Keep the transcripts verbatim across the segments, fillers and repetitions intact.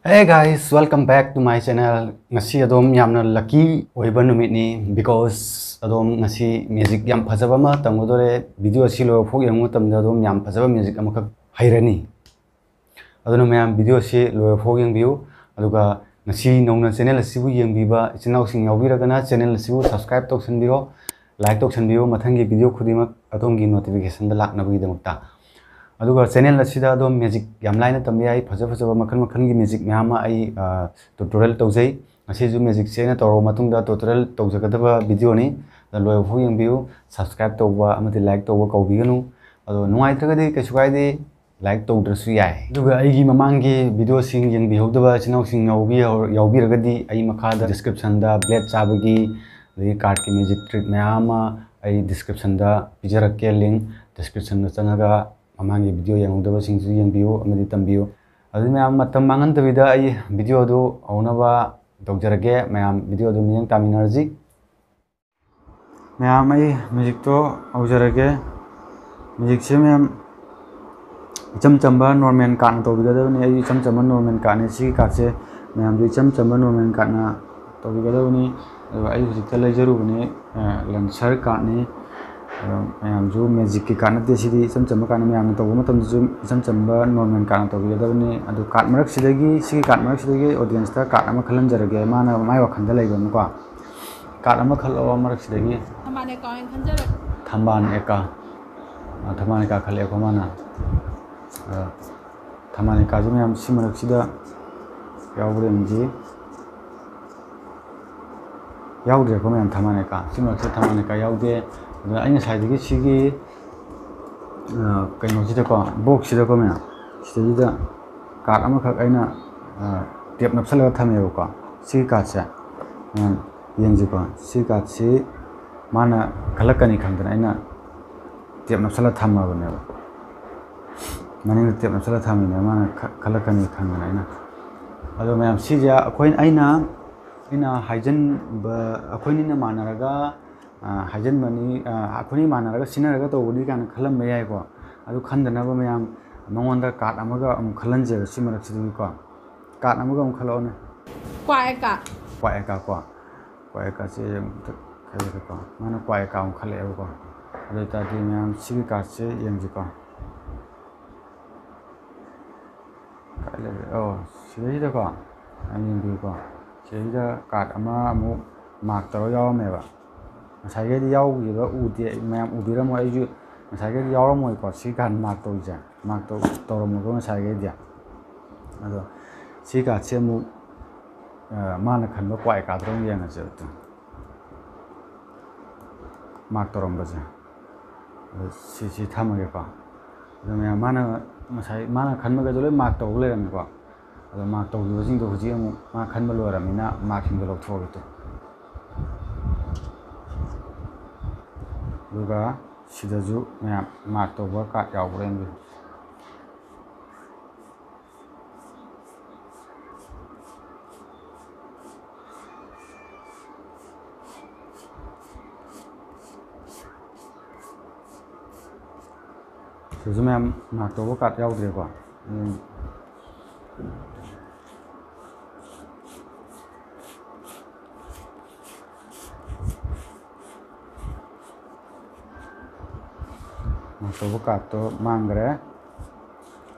Hey guys, welcome back to my channel. ꯉꯁꯤ ꯑꯗꯣꯝ ꯌꯥꯝꯅ lucky ꯑꯣꯏꯕ ꯅꯨꯃꯤꯠꯅꯤ, because ꯑꯗꯣꯝ ꯉꯁꯤ magic ꯌꯥꯝ ꯐꯖꯕ ꯑꯃ ꯇꯝꯒꯗꯣꯔꯦ꯫ Video ꯑꯁꯤ ꯂꯣꯏꯕ ꯐꯥꯎ ꯌꯦꯡꯕ ꯃꯇꯝꯗ ꯑꯗꯣꯝ ꯌꯥꯝ ꯐꯖꯕ magic ꯑꯃꯈꯛ ꯍꯩꯔꯅꯤ꯫ ꯑꯗꯨꯅ ꯃꯌꯥꯝ video ꯑꯁꯤ ꯂꯣꯏꯕ ꯐꯥꯎ ꯌꯦꯡꯕꯤꯌꯨ꯫ ꯑꯗꯨꯒ ꯉꯁꯤ ꯅꯧꯅ channel ꯑꯁꯤꯕꯨ ꯌꯦꯡꯕꯤꯕ ꯏꯆꯤꯟ ꯏꯅꯥꯎꯁꯤꯡ ꯌꯥꯎꯕꯤꯔꯒꯅ channel ꯑꯁꯤꯕꯨ subscribe ꯇꯧꯁꯟꯕꯤꯔꯣ, like ꯇꯧꯁꯟꯕꯤꯌꯨ, ꯃꯊꯪꯒꯤ video ꯈꯨꯗꯤꯡꯃꯛ ꯑꯗꯣꯝꯒꯤ notificationꯗ ꯂꯥꯛꯅꯕꯒꯤꯗꯃꯛꯇ꯫ ꯑꯗꯨꯒ channel ꯑꯁꯤꯗ ꯑꯗꯣꯝ magic ꯌꯥꯝ ꯂꯥꯏꯅ ꯇꯝꯕ ꯌꯥꯏ꯫ ꯐꯖ ꯐꯖꯕ ꯃꯈꯜ ꯃꯈꯜꯒꯤ magic ꯃꯌꯥꯝ ꯑꯃ ꯑꯩ, ꯑ, tutorial ꯇꯧꯖꯩ꯫ ꯉꯁꯤꯁꯨ magicꯁꯦ ꯑꯩꯅ ꯇꯧꯔꯕ ꯃꯇꯨꯡꯗ tutorial ꯇꯧꯖꯒꯗꯕ videoꯅꯤ꯫ ꯑꯗ ꯂꯣꯏꯕ ꯐꯥꯎ ꯌꯦꯡꯕꯤꯌꯨ꯫ Subscribe ꯇꯧꯕ ꯑꯃꯗꯤ like ꯇꯧꯕ ꯀꯥꯎꯕꯤꯒꯅꯨ꯫ ꯑꯗꯣ ꯅꯨꯡꯉꯥꯏꯇ꯭ꯔꯒꯗꯤ ꯀꯩꯁꯨ ꯀꯥꯏꯗꯦ, like ꯇꯧꯗ꯭ꯔꯁꯨ ꯌꯥꯏ꯫ ꯑꯗꯨꯒ ꯑꯩꯒꯤ ꯃꯃꯥꯡꯒꯤ videoꯁꯤꯡ ꯌꯦꯡꯕꯤꯍꯧꯗꯕ ꯏꯆꯤꯟ ꯏꯅꯥꯎꯁꯤꯡ ꯌꯥꯎꯕꯤ-, ꯌꯥꯎꯕꯤꯔꯒꯗꯤ ꯑꯩ ꯃꯈꯥꯗ descriptionꯗ blade ꯆꯥꯕꯒꯤ, ꯑꯗꯒꯤ cardꯀꯤ magic trick ꯃꯌꯥꯝ ꯑꯃ ꯑꯩ descriptionꯗ ꯄꯤꯖꯔꯛꯀꯦ, link descriptionꯗ ꯆꯪꯉꯒ ꯃꯃꯥꯡꯒꯤ video ꯌꯦꯡꯍꯧꯗꯕꯁꯤꯡꯁꯨ ꯌꯦꯡꯕꯤꯌꯨ ꯑꯃꯗꯤ ꯇꯝꯕꯤꯌꯨ꯫ ꯑꯗꯨꯗꯤ ꯃꯌꯥꯝ ꯃꯇꯝ ꯃꯥꯡꯍꯟꯗꯕꯤꯗ ꯑꯩ videoꯗꯨ ꯍꯧꯅꯕ ꯇꯧꯖꯔꯒꯦ꯫ ꯃꯌꯥꯝ videoꯗꯨ ꯃꯤꯠꯌꯦꯡ ꯇꯥꯃꯤꯟꯅꯔꯁꯤ꯫ ꯃꯌꯥꯝ ꯑꯩ magicꯇꯣ ꯍꯧꯖꯔꯒꯦ꯫ Magicꯁꯦ ꯃꯌꯥꯝ ꯏꯆꯝ ꯆꯝꯕ normal cardꯅ ꯇꯧꯕꯤꯒꯗꯕꯅꯤ꯫ ꯑꯩ ꯏꯆꯝ ꯆꯝꯕ normal cardꯅꯤ꯫ ꯁꯤꯒꯤ cardꯁꯦ ꯃꯌꯥꯝꯁꯨ ꯏꯆꯝ ꯆꯝꯕ normal cardꯅ ꯇꯧꯕꯤꯒꯗꯕꯅꯤ꯫ ꯑꯗꯨꯒ ꯑꯩ ꯍꯧꯖꯤꯛꯇ ꯂꯩꯖꯔꯨꯕꯅꯤ, ꯑ, Lancer cardꯅꯤ꯫ ꯑꯗꯣ ꯃꯌꯥꯝꯁꯨ magicꯀꯤ card ꯅꯠꯇꯦ, ꯁꯤꯗꯤ ꯏꯆꯝ ꯆꯝꯕ cardꯅꯤ꯫ ꯃꯌꯥꯝꯅ ꯇꯧꯕ ꯃꯇꯝꯗꯁꯨ ꯏꯆꯝ ꯆꯝꯕ normal cardꯅ ꯇꯧꯕꯤꯒꯗꯕꯅꯤ꯫ ꯑꯗꯣ card ꯃꯔꯛꯁꯤꯗꯒꯤ, ꯁꯤꯒꯤ card ꯃꯔꯛꯁꯤꯗꯒꯤ audienceꯇ card ꯑꯃ ꯈꯜꯍꯟꯖꯔꯒꯦ, ꯃꯥꯅ ꯃꯥꯏ ꯋꯥꯈꯜꯗ ꯂꯩꯕ ꯑꯃꯀꯣ꯫ Card ꯑꯃ ꯈꯜꯂꯛꯑꯣ ꯃꯔꯛꯁꯤꯗꯒꯤ꯫ ꯊꯝꯕꯥꯜ ꯑꯦꯀꯥ ꯑꯣꯏꯅ ꯈꯟꯖꯔꯒꯦ꯫ ꯊꯝꯕꯥꯜ ꯑꯦꯀꯥ꯫ ꯑ, ꯊꯝꯕꯥꯜ ꯑꯦꯀꯥ ꯈꯜꯂꯛꯑꯦꯀꯣ ꯃꯥꯅ꯫ ꯑ, ꯊꯝꯕꯥꯜ ꯑꯦꯀꯥꯁꯦ ꯃꯌꯥꯝ ꯁꯤ ꯃꯔꯛꯁꯤꯗ ꯌꯥꯎꯕ꯭ꯔꯥ ꯌꯦꯡꯁꯤ꯫ ꯌꯥꯎꯗ꯭ꯔꯦꯀꯣ ꯃꯌꯥꯝ, ꯊꯝꯕꯥꯜ ꯑꯦꯀꯥ꯫ ꯁꯤ ꯃꯔꯛꯁꯤꯗ ꯊꯝꯕꯥꯜ ꯑꯦꯀꯥ ꯌꯥꯎꯗꯦ꯫ ꯑꯗꯨꯅ ꯑꯩ ꯉꯁꯥꯏꯗꯒꯤ ꯁꯤꯒꯤ, ꯑ, ꯀꯩꯅꯣꯁꯤꯗꯀꯣ, boxꯁꯤꯗꯀꯣ ꯃꯌꯥꯝ, ꯁꯤꯗꯩꯁꯤꯗ card ꯑꯃꯈꯛ ꯑꯩꯅ, ꯑ, tape ꯅꯞꯁꯜꯂꯒ ꯊꯝꯃꯦꯕꯀꯣ꯫ ꯁꯤꯒꯤ cardꯁꯦ ꯃꯌꯥꯝ ꯌꯦꯡꯁꯤꯀꯣ꯫ ꯁꯤ cardꯁꯤ ꯃꯥꯅ ꯈꯜꯂꯛꯀꯅꯤ ꯈꯪꯗꯅ ꯑꯩꯅ tape ꯅꯞꯁꯜꯂ ꯊꯝꯃꯕꯅꯦꯕ꯫ ꯃꯅꯤꯡꯗ tape ꯅꯞꯁꯜꯂ ꯊꯝꯃꯤꯅꯦ, ꯃꯥꯅ ꯈ-, ꯈꯜꯂꯛꯀꯅꯤ ꯈꯪꯗꯅ ꯑꯩꯅ꯫ ꯑꯗꯣ ꯃꯌꯥꯝ, ꯁꯤꯁꯦ ꯑꯩꯈꯣꯏ, ꯑꯩꯅ, ꯑꯩꯅ ꯍꯥꯏꯖꯟꯕ, ꯑꯩꯈꯣꯏꯅꯤꯅ ꯃꯥꯟꯅꯔꯒ, ꯑ, ꯍꯥꯏꯖꯟꯕꯅꯤ, ꯑ, ꯑꯩꯈꯣꯏꯅꯤ ꯃꯥꯟꯅꯔꯒ ꯁꯤꯟꯅꯔꯒ ꯇꯧꯕꯅꯤ ꯀꯥꯏꯅ ꯈꯜꯂꯝꯕ ꯌꯥꯏꯀꯣ꯫ ꯑꯗꯨ ꯈꯟꯗꯅꯕ ꯃꯌꯥꯝ, ꯃꯉꯣꯟꯗ card ꯑꯃꯒ ꯑꯃꯨꯛ ꯈꯜꯍꯟꯁꯦꯕ ꯁꯤ ꯃꯔꯛꯁꯤꯗꯒꯤꯀꯣ꯫ ꯀꯥꯔꯠ ꯑꯃꯒ ꯑꯃꯨꯛ ꯈꯜꯂꯛꯑꯣꯅꯦ꯫ ꯀ꯭ꯋꯥ ꯑꯦꯀꯥ꯫ ꯀ꯭ꯋꯥ ꯑꯦꯀꯥ ꯀꯣ꯫ ꯀ꯭ꯋꯥ ꯑꯦꯀꯥꯁꯦ ꯑꯃꯨꯛꯇ ꯈꯜꯂꯒꯦꯀꯣ꯫ ꯃꯥꯅ ꯀ꯭ꯋꯥ ꯑꯦꯀꯥ ꯑꯃꯨꯛ ꯈꯜꯂꯛꯑꯦꯕꯀꯣ꯫ ꯑꯗꯨ ꯑꯣꯏ ꯇꯥꯔꯗꯤ ꯃꯌꯥꯝ ꯁꯤꯒꯤ ꯀꯥꯔꯠꯁꯦ ꯌꯦꯡꯁꯤꯀꯣ꯫ ꯀꯥꯏ ꯂꯩꯔꯦ? ꯑꯣ, ꯁꯤꯗꯩꯁꯤꯗꯀꯣ, ꯌꯥꯝ ꯌꯦꯡꯕꯤꯌꯨꯀꯣ꯫ ꯁꯤꯗꯩꯁꯤꯗ ꯀꯥꯔꯠ ꯑꯃ ꯑꯃꯨꯛ ꯃꯥꯔꯛ ꯇꯧꯔ ꯌꯥꯎꯔꯝꯃꯦꯕ꯫ ꯉꯁꯥꯏꯒꯩꯗꯤ ꯌꯥꯎꯈꯤꯕ ꯎꯗꯦ, ꯃꯌꯥꯝ ꯎꯕꯤꯔꯝꯃꯣꯏ꯫ ꯑꯩꯁꯨ ꯉꯁꯥꯏꯒꯩꯗꯤ ꯌꯥꯎꯔꯝꯃꯣꯏꯀꯣ, ꯁꯤ ꯀꯥꯔꯠ ꯃꯥꯔꯛ ꯇꯧꯔꯤꯁꯦ꯫ ꯃꯥꯔꯛ ꯇꯧ-, ꯇꯧꯔꯝꯃꯣꯏꯀꯣ ꯉꯁꯥꯏꯒꯩꯗꯤ꯫ ꯑꯗꯣ ꯁꯤ ꯀꯥꯔꯠꯁꯦ ꯑꯃꯨꯛ, ꯑ, ꯃꯥꯅ ꯈꯟꯕ ꯀ꯭ꯋꯥ ꯑꯦꯀꯥꯗꯨꯗ ꯑꯃꯨꯛ ꯌꯦꯡꯉꯁꯦꯕ꯫ ꯃꯥꯔꯛ ꯇꯧꯔꯝꯕꯁꯦ꯫ ꯑꯗꯣ ꯁꯤ, ꯁꯤ ꯊꯝꯃꯒꯦꯀꯣ꯫ ꯑꯗꯣ ꯃꯌꯥꯝ, ꯃꯥꯅ ꯉꯁꯥꯏ ꯃꯥꯅ ꯈꯟꯕꯈꯩꯗꯣ ꯂꯣꯏ ꯃꯥꯔꯛ ꯇꯧꯕ ꯂꯩꯔꯝꯃꯦꯀꯣ꯫ ꯑꯗꯣ ꯃꯥꯔꯛ ꯇꯧꯈꯤꯕꯁꯤꯡꯗꯣ ꯍꯧꯖꯤꯛ ꯑꯃꯨꯛ ꯃꯥ ꯈꯟꯕ ꯂꯣꯏꯔꯕꯅꯤꯅ ꯃꯥꯔꯛꯁꯤꯡꯗꯣ ꯂꯧꯊꯣꯛꯑꯒꯦ ꯇꯨ꯫ ꯑꯗꯨꯒ ꯁꯤꯗꯁꯨ ꯃꯌꯥꯝ ꯃꯥꯔꯛ ꯇꯧꯕ ꯀꯥꯔꯠ ꯌꯥꯎꯕ꯭ꯔꯥ ꯌꯦꯡꯕꯤꯌꯨ꯫ ꯁꯤꯁꯨ ꯃꯌꯥꯝ ꯃꯥꯔꯛ ꯇꯧꯕ ꯀꯥꯔꯠ ꯌꯥꯎꯗ꯭ꯔꯦꯀꯣ꯫ ꯎꯝ꯫ ꯃꯥꯔꯛ ꯇꯧꯕ ꯀꯥꯔꯠꯇꯣ ꯃꯥꯡꯈ꯭ꯔꯦ꯫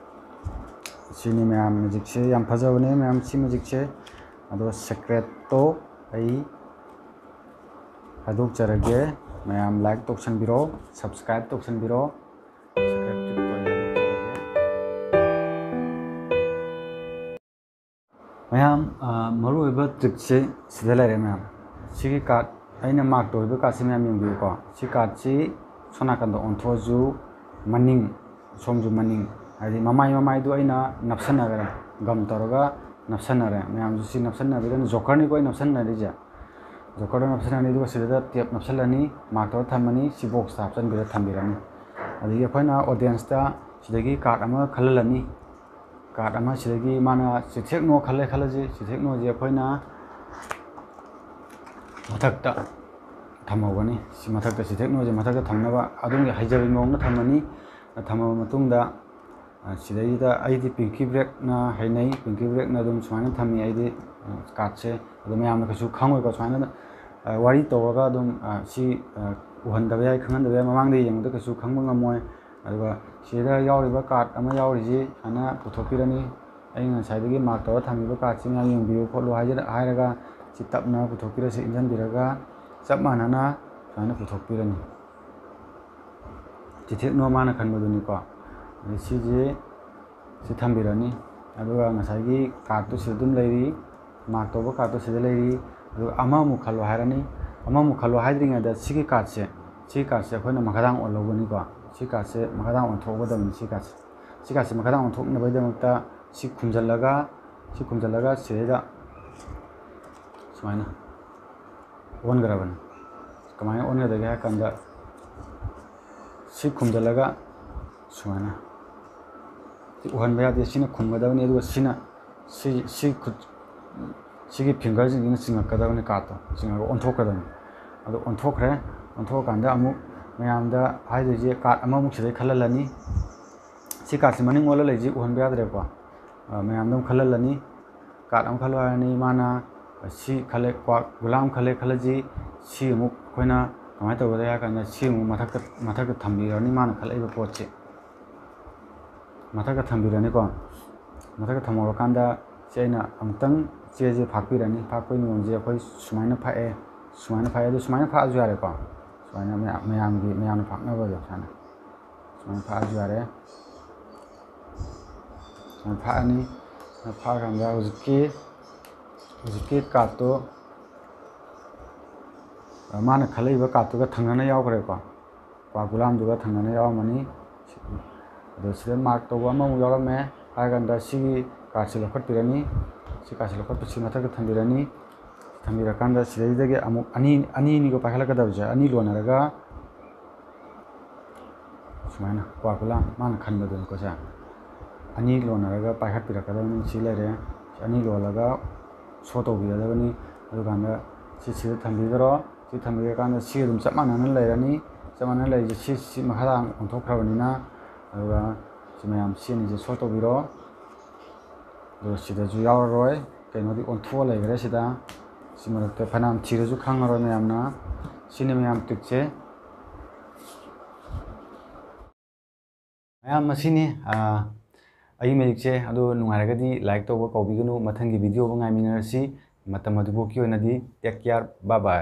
ꯁꯤꯅꯤ ꯃꯌꯥꯝ, ꯃꯦꯖꯤꯛꯁꯦ ꯌꯥꯝ ꯐꯖꯕꯅꯦ ꯃꯌꯥꯝ, ꯁꯤ ꯃꯦꯖꯤꯛꯁꯦ꯫ ꯑꯗꯣ ꯁꯦꯀ꯭ꯔꯦꯠꯇꯣ ꯑꯩ ꯍꯥꯏꯗꯣꯛꯆꯔꯒꯦ꯫ ꯃꯌꯥꯝ ꯂꯥꯏꯛ ꯇꯧꯁꯟꯕꯤꯔꯣ, ꯁꯕꯁꯀ꯭ꯔꯥꯏꯕ ꯇꯧꯁꯟꯕꯤꯔꯣ꯫ ꯁꯦꯀ꯭ꯔꯦꯠ ꯇ꯭ꯔꯤꯛꯇꯣ ꯑꯩ ꯍꯥꯏꯗꯣꯛꯆꯔꯒꯦ꯫ ꯃꯌꯥꯝ, ꯑ, ꯃꯔꯨꯑꯣꯏꯕ ꯇ꯭ꯔꯤꯛꯁꯦ ꯁꯤꯗ ꯂꯩꯔꯦ ꯃꯌꯥꯝ꯫ ꯁꯤꯒꯤ ꯀꯥꯔꯠ, ꯑꯩꯅ ꯃꯥꯔꯛ ꯇꯧꯔꯤꯕ ꯀꯥꯔꯠꯁꯦ ꯃꯌꯥꯝ ꯌꯦꯡꯕꯤꯌꯨꯀꯣ꯫ ꯁꯤ ꯀꯥꯔꯠꯁꯤ ꯁꯣꯝ ꯅꯥꯀꯟꯗ ꯑꯣꯟꯊꯣꯛꯑꯁꯨ ꯃꯅꯤꯡ, ꯁꯣꯝꯁꯨ ꯃꯅꯤꯡ, ꯍꯥꯏꯗꯤ ꯃꯃꯥꯏ, ꯃꯃꯥꯏꯗꯣ ꯑꯩꯅ ꯅꯞꯁꯟꯅꯈ꯭ꯔꯦ, ꯒꯝ ꯇꯧꯔꯒ ꯅꯞꯁꯟꯅꯔꯦ꯫ ꯃꯌꯥꯝꯁꯨ ꯁꯤ ꯅꯞꯁꯟꯅꯕꯤꯔꯅꯨ, ꯖꯣꯀꯔꯅꯤꯀꯣ ꯑꯩ ꯅꯞꯁꯟꯅꯔꯤꯁꯦ꯫ ꯖꯣꯀꯔꯗꯣ ꯅꯞꯁꯜꯂꯅꯤ, ꯑꯗꯨꯒ ꯁꯤꯗ ꯇꯦꯞ ꯅꯞꯁꯜꯂꯅꯤ, ꯃꯥꯔꯛ ꯇꯧꯔ ꯊꯝꯃꯅꯤ, ꯁꯤ ꯕꯣꯛꯁꯇ ꯍꯥꯞꯆꯤꯟꯕꯤꯔ ꯊꯝꯕꯤꯔꯅꯤ꯫ ꯑꯗꯒꯤ ꯑꯩꯈꯣꯏꯅ ꯑꯣꯗꯤꯌꯦꯟꯁꯇ ꯁꯤꯗꯒꯤ ꯀꯥꯔꯠ ꯑꯃ ꯈꯜꯍꯜꯂꯅꯤ꯫ ꯀꯥꯔꯠ ꯑꯃ ꯁꯤꯗꯒꯤ ꯃꯥꯅ ꯆꯤꯊꯦꯛꯅꯣ ꯈꯜꯂꯦ ꯈꯜꯂꯁꯤ, ꯆꯤꯊꯦꯛꯅꯣꯁꯦ ꯑꯩꯈꯣꯏꯅ ꯃꯊꯛꯇ ꯊꯝꯍꯧꯒꯅꯤ꯫ ꯁꯤ ꯃꯊꯛꯇ, ꯆꯤꯊꯦꯛꯅꯣꯁꯦ ꯃꯊꯛꯇ ꯊꯝꯅꯕ ꯑꯗꯣꯝꯒꯤ ꯍꯩꯖꯕꯒꯤ ꯃꯑꯣꯡꯗ ꯊꯝꯃꯅꯤ꯫ ꯊꯝꯃꯕ ꯃꯇꯨꯡꯗ ꯑ, ꯁꯤꯗꯩꯗ ꯑꯩꯗꯤ ꯄꯤꯡꯀꯤ ꯕ꯭ꯔꯦꯛꯅ ꯍꯩꯅꯩ꯫ ꯄꯤꯡꯀꯤ ꯕ꯭ꯔꯦꯛꯅ ꯑꯗꯨꯝ ꯁꯨꯃꯥꯏꯅ ꯊꯝꯃꯤ ꯑꯩꯗꯤ, ꯑ, ꯀꯥꯔꯠꯁꯦ꯫ ꯑꯗꯣ ꯃꯌꯥꯝꯅ ꯀꯩꯁꯨ ꯈꯪꯉꯣꯏꯀꯣ꯫ ꯁꯨꯃꯥꯏꯅ, ꯑ, ꯋꯥꯔꯤ ꯇꯧꯔꯒ ꯑꯗꯨꯝ, ꯑ, ꯁꯤ, ꯑ, ꯎꯍꯟꯗꯕ ꯌꯥꯏ, ꯈꯪꯍꯟꯗꯕ ꯌꯥꯏ꯫ ꯃꯃꯥꯡꯗ ꯌꯦꯡꯕꯗ ꯀꯩꯁꯨ ꯈꯪꯕ ꯉꯝꯃꯣꯏ꯫ ꯑꯗꯨꯒ ꯁꯤꯗ ꯌꯥꯎꯔꯤꯕ ꯀꯥꯔꯠ ꯑꯃ ꯌꯥꯎꯔꯤꯁꯤ ꯁꯨꯃꯥꯏꯅ ꯄꯨꯊꯣꯛꯄꯤꯔꯅꯤ꯫ ꯑꯩꯅ ꯉꯁꯥꯏꯗꯒꯤ ꯃꯥꯔꯛ ꯇꯧꯔ ꯊꯝꯃꯤꯕ ꯀꯥꯔꯠꯁꯤ ꯃꯌꯥꯝ ꯌꯦꯡꯕꯤꯌꯨ ꯈꯣꯠꯂꯨ ꯍꯥꯏꯖ-, ꯍꯥꯏꯔꯒ ꯁꯤ ꯇꯞꯅ ꯄꯨꯊꯣꯛꯄꯤꯔꯁꯤ, ꯏꯟꯖꯟꯕꯤꯔꯒ ꯆꯞ ꯃꯥꯟꯅꯅ ꯁꯨꯃꯥꯏꯅ ꯄꯨꯊꯣꯛꯄꯤꯔꯅꯤ꯫ ꯆꯤꯊꯦꯛꯅꯣ ꯃꯥꯅ ꯈꯟꯕꯗꯨꯅꯤꯀꯣ꯫ ꯑꯗꯩ ꯁꯤꯁꯦ ꯁꯤ ꯊꯝꯕꯤꯔꯅꯤ꯫ ꯑꯗꯨꯒ ꯉꯁꯥꯏꯒꯤ ꯀꯥꯔꯠꯇꯨ ꯁꯤꯗ ꯑꯗꯨꯝ ꯂꯩꯔꯤ, ꯃꯥꯔꯛ ꯇꯧꯕ ꯀꯥꯔꯠꯇꯨ ꯁꯤꯗ ꯂꯩꯔꯤ꯫ ꯑꯗꯨꯒ ꯑꯃꯃꯨꯛ ꯈꯜꯂꯣ ꯍꯥꯏꯔꯅꯤ꯫ ꯑꯃꯃꯨꯛ ꯈꯜꯂꯣ ꯍꯥꯏꯗ꯭ꯔꯤꯉꯩꯗ ꯁꯤꯒꯤ ꯀꯥꯔꯠꯁꯦ, ꯁꯤꯒꯤ ꯀꯥꯔꯠꯁꯦ ꯑꯩꯈꯣꯏꯅ ꯃꯈꯥꯗꯥꯡ ꯑꯣꯜꯍꯧꯕꯅꯤꯀꯣ꯫ ꯁꯤ ꯀꯥꯔꯠꯁꯦ ꯃꯈꯥꯗꯥꯡ ꯑꯣꯟꯊꯣꯛꯀꯗꯕꯅꯤ꯫ ꯁꯤ ꯀꯥꯔꯠꯁꯦ, ꯁꯤ ꯀꯥꯔꯠꯁꯦ ꯃꯈꯥꯗꯥꯡ ꯑꯣꯟꯊꯣꯛꯅꯕꯒꯤꯗꯃꯛꯇ ꯁꯤ ꯈꯨꯝꯖꯤꯜꯂꯒ, ꯁꯤ ꯈꯨꯝꯖꯤꯜꯂꯒ ꯁꯤꯗꯩꯗ ꯁꯨꯃꯥꯏꯅ ꯑꯣꯟꯈ꯭ꯔꯕꯅꯤ꯫ ꯀꯃꯥꯏꯅ ꯑꯣꯟꯒꯗꯒꯦ ꯍꯥꯏ ꯀꯥꯟꯗ, ꯁꯤ ꯈꯨꯝꯖꯤꯜꯂꯒ ꯁꯨꯃꯥꯏꯅ, ꯁꯤ ꯎꯍꯟꯕ ꯌꯥꯗꯦ, ꯁꯤꯅ ꯈꯨꯝꯒꯗꯕꯅꯤ꯫ ꯑꯗꯨꯒ ꯁꯤꯅ, ꯁꯤ, ꯁꯤ ꯈꯨꯠ, ꯁꯤꯒꯤ ꯐꯤꯡꯒꯔꯁꯤꯡꯁꯤꯅ ꯆꯤꯡꯉꯛꯀꯗꯕꯅꯤ, ꯀꯥꯔꯠꯇꯣ ꯆꯤꯡꯉꯒ ꯑꯣꯟꯊꯣꯛꯀꯗꯕꯅꯤ꯫ ꯑꯗꯨ ꯑꯣꯟꯊꯣꯛꯈ꯭ꯔꯦ꯫ ꯑꯣꯟꯊꯣꯛꯑꯀꯥꯟꯗ ꯑꯃꯨꯛ ꯃꯌꯥꯝꯗ ꯍꯥꯏꯗꯣꯏꯁꯦ, ꯀꯥꯔꯠ ꯑꯃꯃꯨꯛ ꯁꯤꯗꯩ ꯈꯜꯍꯜꯂꯅꯤ꯫ ꯁꯤ ꯀꯥꯔꯠꯁꯤ ꯃꯅꯤꯡ ꯑꯣꯜꯂ ꯂꯩꯁꯤ ꯎꯍꯟꯕ ꯌꯥꯗ꯭ꯔꯦꯀꯣ꯫ ꯑ, ꯃꯌꯥꯝꯗ ꯑꯃꯨꯛ ꯈꯜꯍꯜꯂꯅꯤ꯫ ꯀꯥꯔꯠ ꯑꯃ ꯈꯜꯂꯣ ꯍꯥꯏꯔꯅꯤ꯫ ꯃꯥꯅ ꯁꯤ ꯈꯜꯂꯦ, ꯀ꯭ꯋꯥ ꯒꯨꯂꯥꯝ ꯈꯜꯂꯦ ꯈꯜꯂꯁꯤ꯫ ꯁꯤ ꯑꯃꯨꯛ ꯑꯩꯈꯣꯏꯅ ꯀꯃꯥꯏꯅ ꯇꯧꯒꯗꯒꯦ ꯍꯥꯏ ꯀꯥꯟꯗ, ꯁꯤ ꯑꯃꯨꯛ ꯃꯊꯛꯇ, ꯃꯊꯛꯇ ꯊꯝꯕꯤꯔꯅꯤ ꯃꯥꯅ ꯈꯜꯂꯛꯏꯕ ꯄꯣꯠꯁꯦ꯫ ꯃꯊꯛꯇ ꯊꯝꯕꯤꯔꯅꯤꯀꯣ꯫ ꯃꯊꯛꯇ ꯊꯝꯍꯧꯔꯀꯥꯟꯗ ꯁꯤ ꯑꯩꯅ ꯑꯃꯨꯛꯇꯪ ꯆꯦꯁꯦ ꯐꯥꯛꯄꯤꯔꯅꯤ꯫ ꯐꯥꯛꯄꯒꯤ ꯅꯤꯌꯣꯝꯁꯦ ꯑꯩꯈꯣꯏ ꯁꯨꯃꯥꯏꯅ ꯐꯥꯛꯑꯦ, ꯁꯨꯃꯥꯏꯅ ꯐꯥꯛꯑꯦ꯫ ꯑꯗꯨ ꯁꯨꯃꯥꯏꯅ ꯐꯥꯛꯑꯁꯨ ꯌꯥꯔꯦꯀꯣ꯫ ꯁꯨꯃꯥꯏꯅ ꯃꯌꯥꯝ, ꯃꯌꯥꯝꯒꯤ, ꯃꯌꯥꯝꯅ ꯐꯥꯛꯅꯕꯗꯣ ꯁꯨꯃꯥꯏꯅ꯫ ꯁꯨꯃꯥꯏꯅ ꯐꯥꯛꯑꯁꯨ ꯌꯥꯔꯦ꯫ ꯁꯨꯃꯥꯏꯅ ꯐꯥꯛꯑꯅꯤ꯫ ꯁꯨꯃꯥꯏꯅ ꯐꯥꯛꯑꯀꯥꯟꯗ ꯍꯧꯖꯤꯛꯀꯤ, ꯍꯧꯖꯤꯛꯀꯤ ꯀꯥꯔꯠꯇꯣ, ꯑ, ꯃꯥꯅ ꯈꯜꯂꯛꯏꯕ ꯀꯥꯔꯠꯇꯨꯒ ꯊꯪꯅꯅ ꯌꯥꯎꯈ꯭ꯔꯦꯀꯣ꯫ ꯀ꯭ꯋꯥ ꯒꯨꯂꯥꯝꯗꯨꯒ ꯊꯪꯅꯅ ꯌꯥꯎꯔꯝꯃꯅꯤ꯫ ꯑꯗꯣ ꯁꯤꯗ ꯃꯥꯔꯛ ꯇꯧꯕ ꯑꯃꯃꯨꯛ ꯌꯥꯎꯔꯝꯃꯦ ꯍꯥꯏꯔꯀꯥꯟꯗ ꯁꯤꯒꯤ ꯀꯥꯔꯠꯁꯦ ꯂꯧꯈꯠꯄꯤꯔꯅꯤ꯫ ꯁꯤ ꯀꯥꯔꯠꯁꯦ ꯂꯧꯈꯠꯄꯁꯤ ꯃꯊꯛꯇ ꯊꯝꯕꯤꯔꯅꯤ꯫ ꯊꯝꯕꯤꯔꯀꯥꯟꯗ ꯁꯤꯗꯩꯗꯒꯤ ꯑꯃꯨꯛ ꯑꯅꯤ, ꯑꯅꯤ ꯑꯅꯤꯒ ꯄꯥꯏꯈꯠꯂꯛꯀꯗꯕꯁꯦ ꯑꯅꯤ ꯂꯣꯟꯅꯔꯒ ꯁꯨꯃꯥꯏꯅ ꯀ꯭ꯋꯥ ꯒꯨꯂꯥꯝ ꯃꯥꯅ ꯈꯟꯕꯗꯨꯅꯤꯀꯣ ꯁꯦ꯫ ꯑꯅꯤ ꯂꯣꯟꯅꯔꯒ ꯄꯥꯏꯈꯠꯄꯤꯔꯛꯀꯗꯕꯅꯤ꯫ ꯁꯤ ꯂꯩꯔꯦ꯫ ꯁꯤ ꯑꯅꯤ ꯂꯣꯜꯂꯒ ꯁꯣ ꯇꯧꯕꯤꯒꯗꯕꯅꯤ꯫ ꯑꯗꯨꯀꯥꯟꯗ ꯁꯤ ꯁꯤꯗ ꯊꯝꯕꯤꯈ꯭ꯔꯣ꯫ ꯁꯤ ꯊꯝꯕꯤꯔꯀꯥꯟꯗ ꯁꯤ ꯑꯗꯨꯝ ꯆꯞ ꯃꯥꯟꯅꯅ ꯂꯩꯔꯅꯤ꯫ ꯆꯞ ꯃꯥꯟꯅꯅ ꯂꯩꯔꯤꯁꯦ ꯁꯤ, ꯁꯤ ꯃꯈꯥꯗ ꯑꯣꯟꯊꯣꯛꯈ꯭ꯔꯕꯅꯤꯅ, ꯑꯗꯨꯒ ꯁꯤ ꯃꯌꯥꯝ ꯁꯤ ꯑꯅꯤꯁꯦ ꯁꯣ ꯇꯧꯕꯤꯔꯣ꯫ ꯑꯗꯨꯒ ꯁꯤꯗꯁꯨ ꯌꯥꯎꯔꯔꯣꯏ, ꯀꯩꯅꯣꯗꯤ ꯑꯣꯟꯊꯣꯛꯑ ꯂꯩꯈ꯭ꯔꯦ ꯁꯤꯗ꯫ ꯁꯤ ꯃꯔꯛꯇ ꯐꯅꯌꯥꯝ ꯊꯤꯔꯁꯨ ꯈꯪꯉꯔꯣꯏ ꯃꯌꯥꯝꯅ꯫ ꯁꯤꯅꯤ ꯃꯌꯥꯝ ꯇ꯭ꯔꯤꯛꯁꯦ꯫ ꯃꯌꯥꯝ ꯃꯁꯤꯅꯤ, ꯑꯥ, ꯑꯩꯒꯤ ꯃꯦꯖꯤꯛꯁꯦ꯫ ꯑꯗꯨ ꯅꯨꯡꯉꯥꯏꯔꯒꯗꯤ ꯂꯥꯏꯛ ꯇꯧꯕ ꯀꯥꯎꯕꯤꯒꯅꯨ꯫ ꯃꯊꯪꯒꯤ ꯚꯤꯗꯤꯑꯣꯕꯨ ꯉꯥꯏꯃꯤꯟꯅꯔꯁꯤ꯫ ꯃꯇꯝ ꯑꯗꯨꯐꯥꯎꯒꯤ ꯑꯣꯏꯅꯗꯤ take care, bye bye꯫